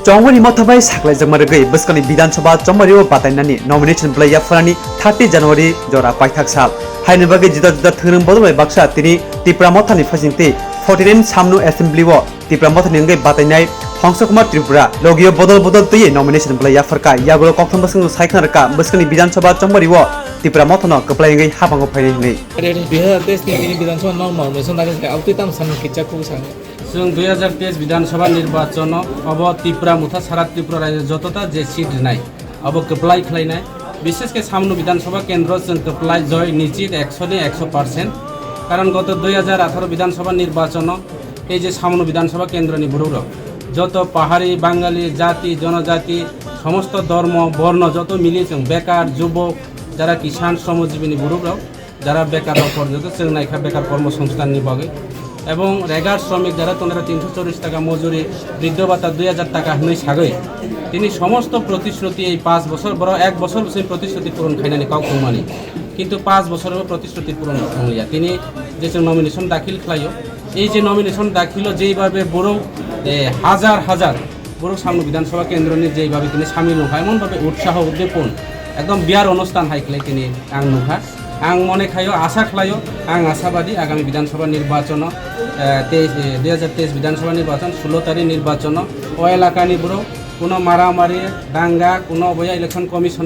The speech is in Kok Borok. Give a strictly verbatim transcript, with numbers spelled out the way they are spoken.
Chongmani motha bai saklaijakma rwgwi bwskangni Bidhan Sabha chongmario batainani nomination bwlai yapharani thirty January jora paithak sal. Haini bagwi juda juda thwngwrwng bodol bai baksa tini Tipra mothani phasingtwi forty nine Samnu Assembly o Tipra mothani wngwi batainai Hongsa Kumar Tripura logio bodol bodol twiwi nomination bwlai yapharkha. Yagulo kokthum bwskangno saikhwna rwkha bwskangni Bidhan Sabha chongmario Tipra mothano kwplai wngwi habango phainai hwnwi. Dui hajar teis ni tini Bidhan Sabha normal nomination dagwi khe abtwi tamo sanwi kichak kuk sanwi. Chwng dui hajar teis Bidhan Sabha nirbachon obo Tipra motha sara Tripura rajyo jotota je seat rwnai obo kwplai khlainai. Bishesh khe Samnu Bidhan Sabha kendro chwng kwplai joy nichit ekso ni ekso percent. Karon goto dui hajar atharo Bidhan Sabha nirbachono ei je Samnu Bidhan Sabha kendroni borok rok joto pahari, Bangali, jati, jonojati, somosto dhormo, borno joto mili chwng bekar, jubok, jara kisan, sromojibini borok rok, jara bekar rok porjonto chwng naikha bekar kormo songsthanni bagwi. Ebong rega sromik jara tongnai tinsho chollish taka mojuri, briddo bhata dui hajar taka hwnwi sagwi tini somosto protisruti ei paanch bochor, borok ek bochor bwsai protisruti puron khainani kok tongmani. Kintu paanch bochor o protisruti puron tongliya. Tini je chwng nomination dakhil khlaio, ei je nomination dakhilo jeibabe borok, eh, hajar hajar borok Samnu Bidhan Sabha kendroni jeibabe tini samil wngkha, emon babe utsaho uddipon ekdom biyar onusthan hai khlai tini ang nukha. Ang mone khaio, asa khlaio, ang asabadi agami Bidhan Sabha nirbachono, eh, teis, eh, dui hajar teis Bidhan Sabha nirbachon, sulo tarikh nirbachono o elakani borok kuno maramari, danga, kuno boya election commissioner